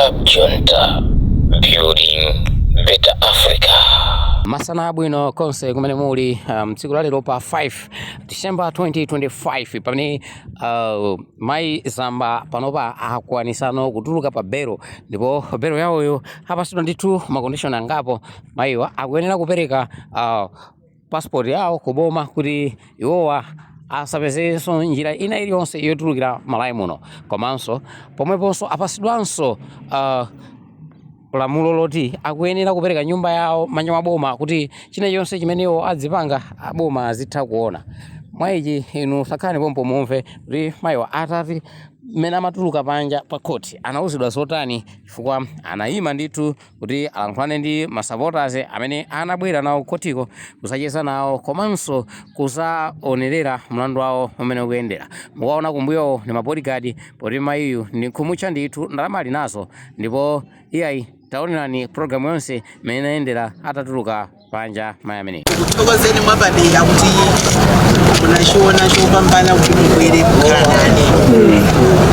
Cab Junta, building better Africa. Masana abwino konse kumene muli tsiku la lero pa 5 December 2025, pamene mayi Zamba panopa akwanisano kutuluka pa belo, ndipo belo yawoyo apasidwa ndithu ma condition angapo. Mayiwa akuyenera kupereka passport yawo kuboma kuti iwowa asapezenso njira ina iliyonse yotulukira Malawi muno. Komanso pomweponso apasidwanso lamulo loti akuyenera kupereka nyumba yawo manja mwa boma, kuti china chonse chimene iwo adzipanga aboma azitha kuona. Mwa ichi, inu sakhalani pompo mumve kuti mayiwa atati mmene amatuluka panja pa khoti anawuzidwa zotani, chifukwa anayima ndithu kuti alankhulane ndi ma supporters amene anabwera nawo khotiko kusacheza nawo komanso kusaonerera mlandu wawo umene ukuyendera. Mukaona kumbuyowo ndi ma bodyguard, poti mayiyu ndi nkhumutcha ndithu, ndalama ali nazo. Ndipo iyayi, taonerani programu yonse imene inayendera atatuluka panja mayi ameneyi. Kuthokozeni mwapadera kuti munachiona chopambana kuti mubwere kukhala nane.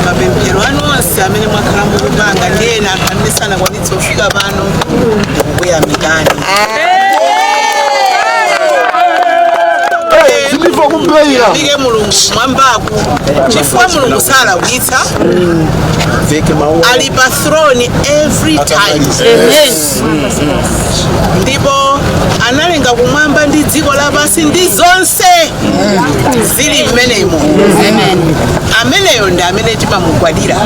Mapemphero anu onse amene mwakhala mukupanga ndi ena anthu amene sanakwanitse kufika pano, ndikukuyamikani. Yamike Mulungu mwambaku, chifukwa Mulungu salakwitsa, ali pa throne every time, ndipo analenga kumwamba ndi dziko lapansi ndi zonse zili mmenemo. Ameneyo ndi amene timamugwadira,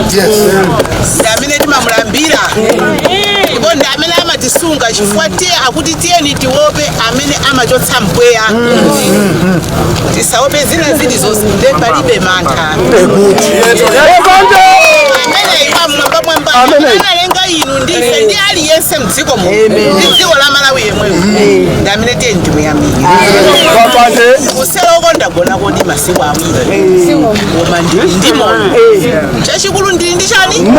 ndi amene timamulambira, ndipo ndi amene amatisunga, chifukwa tiye akuti tiyeni tiope amene amachotsa mpweya, tisaope zina zilizonse. Nde palibe mantha. Ameneyo amwamba mwamba analenga inu ndife ndi aliyense mdziko muno ndi dziko la Malawi yemweyo, ndi amene tiyeni timuyamike. Kuseloko ndagona kodi masiku 2, koma ndili ndi moyo. Chachikulu ndili ndi chani?